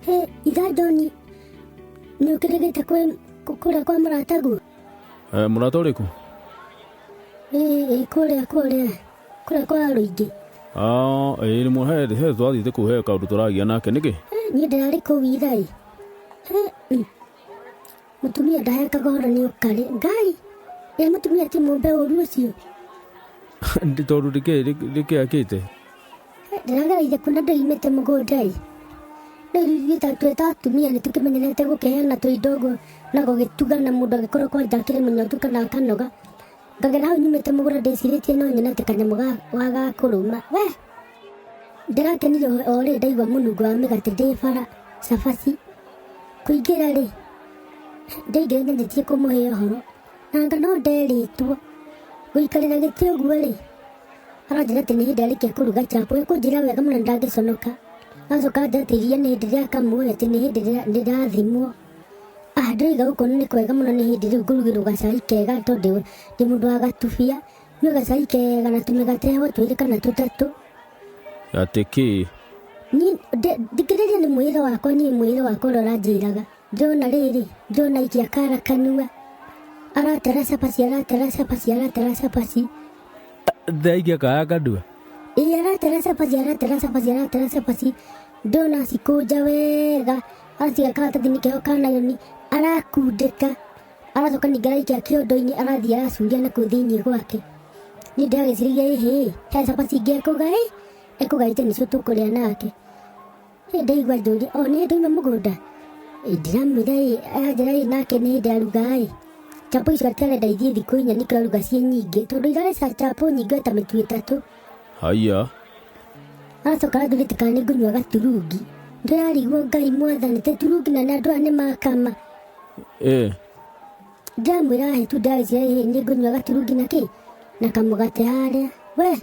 He itha John nĩ ũkĩrĩgĩte kwĩ kũrĩa kwa mũrataguo? Eh, mũrata ũrĩkũ? Ĩĩ ĩĩ kũrĩa kũrĩa kũrĩa kwa Rũingĩ. Ah, ĩĩ rĩmwe he he twathiĩte kũu he kaũndũ tũragia nake nĩkĩ? Eh, Niĩ ndĩrarĩ kũu ira ĩ. He, mm. Mũtumia ndahekaga ũhoro nĩ ũkarĩ. Ngai! Ĩ mũtumia ti mũmbe ũru ũcio. Ndĩ tondũ nĩkĩ nĩkĩ akĩte? Ndĩragereire kuona ndoimĩte mũgũnda ĩ. Rĩu ithuĩ ta twĩ ta atumia nĩ tũkĩmenyerete gũkĩheana tũindo ũguo na gũgĩtugana mũndũ angĩkorwo kwanja akĩrĩ mũnyotu kana akanoga. Ngagera hau nyumĩte mũgũnda ndĩcirĩtie no nyone atĩ kanyamũ ga ga kũrũma. We! Ndĩrakenire o rĩ ndaigua mũnungo wa mĩgate ndĩ bara, cabaci. Kũingĩra rĩ, ndaingĩra nyanjĩtie kũmũhe ũhoro. Na anga no nderĩtwo, gũikarĩra gĩtĩ ũguo rĩ, aranjĩra atĩ nĩ hĩndĩ arĩkia kũruga chapo, ekũnjĩra wega mũno ndangĩconoka. Acoka anjĩra atĩ iria nĩ hĩndĩ rĩakamwo, atĩ nĩ hĩndĩ rĩrathimwo. Ah, ndĩroiga gũkũ nĩ kwega mũno nĩ hĩndĩ rĩu ngũrugĩrwo gacai kega tondũ ndĩ mũndũ wa gatubia. Nyue gacai kega na tũmĩgate ho twĩrĩ kana tũtatũ. Atĩ kĩ? Niĩ thikĩrĩria nĩ mwĩrĩ wakwa niĩ mwĩrĩ wakwa ũrĩa ũranjĩraga. Ndĩrona rĩrĩ, ndĩrona aikia kara kanua. Aratara cabaci, aratara cabaci, aratara cabaci. Ndaikia kaya kanua? Ĩĩ aratara cabaci, aratara cabaci, aratara cabaci. Ndĩrona acikũnja wega, araciga karatathi-inĩ keho ka naironi, arakundĩka. Aracoka ningĩ araikia kĩondo-inĩ arathiĩ aracuria na kũu thĩinĩ gwake. Niĩ ndĩragĩciragia ĩhĩ, he cabaci ingĩ ekũga ĩ, ekũgaĩte nĩcio tũkũrĩa nake. Ĩ ndaigua njũria, o nĩ hĩndĩ oima mũgũnda? Ĩ ndĩramwĩra ĩ, aranjĩra ĩ nake nĩ hĩndĩ aruga ĩ. Chapo icio atĩ arenda ithiĩ thikũ inya nĩkĩo aruga ciĩ nyingĩ, tondũ irarĩ chapo nyingĩ ta mĩtu ĩtatũ. Haiya. Aracoka aranjũria atĩ kana nĩ ngũnyua gaturungi. Ndĩrarigwo Ngai mwathani, te turungi na andũ aya nĩ makama. Ĩ. Ndĩramwĩra hĩ tu ndagĩciria ĩ nĩ ngũnyua gaturungi na kĩ na kamũgate harĩa. We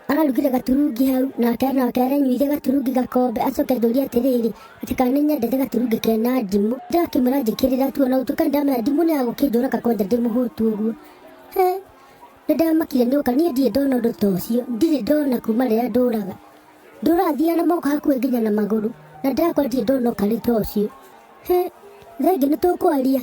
ararugire gaturungi hau nake nake aranyuire gaturungi gakombe acoke anjũrie atĩrĩrĩ atĩ kana nĩ nyendete gaturungi kena ndimũ. Ndĩrakĩmwĩra njĩkĩrĩra tu ona gũtuĩka nĩndamenya ndimũ nĩ ya gũkĩnjũraga kwanja ndĩ mũhũtu ũguo. He nĩ ndamakire nĩ ũka niĩ ndirĩ ndona ũndũ ta ũcio ndirĩ ndona kuma rĩrĩa ndũraga. Ndũrathiaga na moko hakuhĩ nginya na magũrũ na ndĩrakora ndirĩ ndona ũkarĩ ta ũcio. He thengiũ nĩ tũkwaria.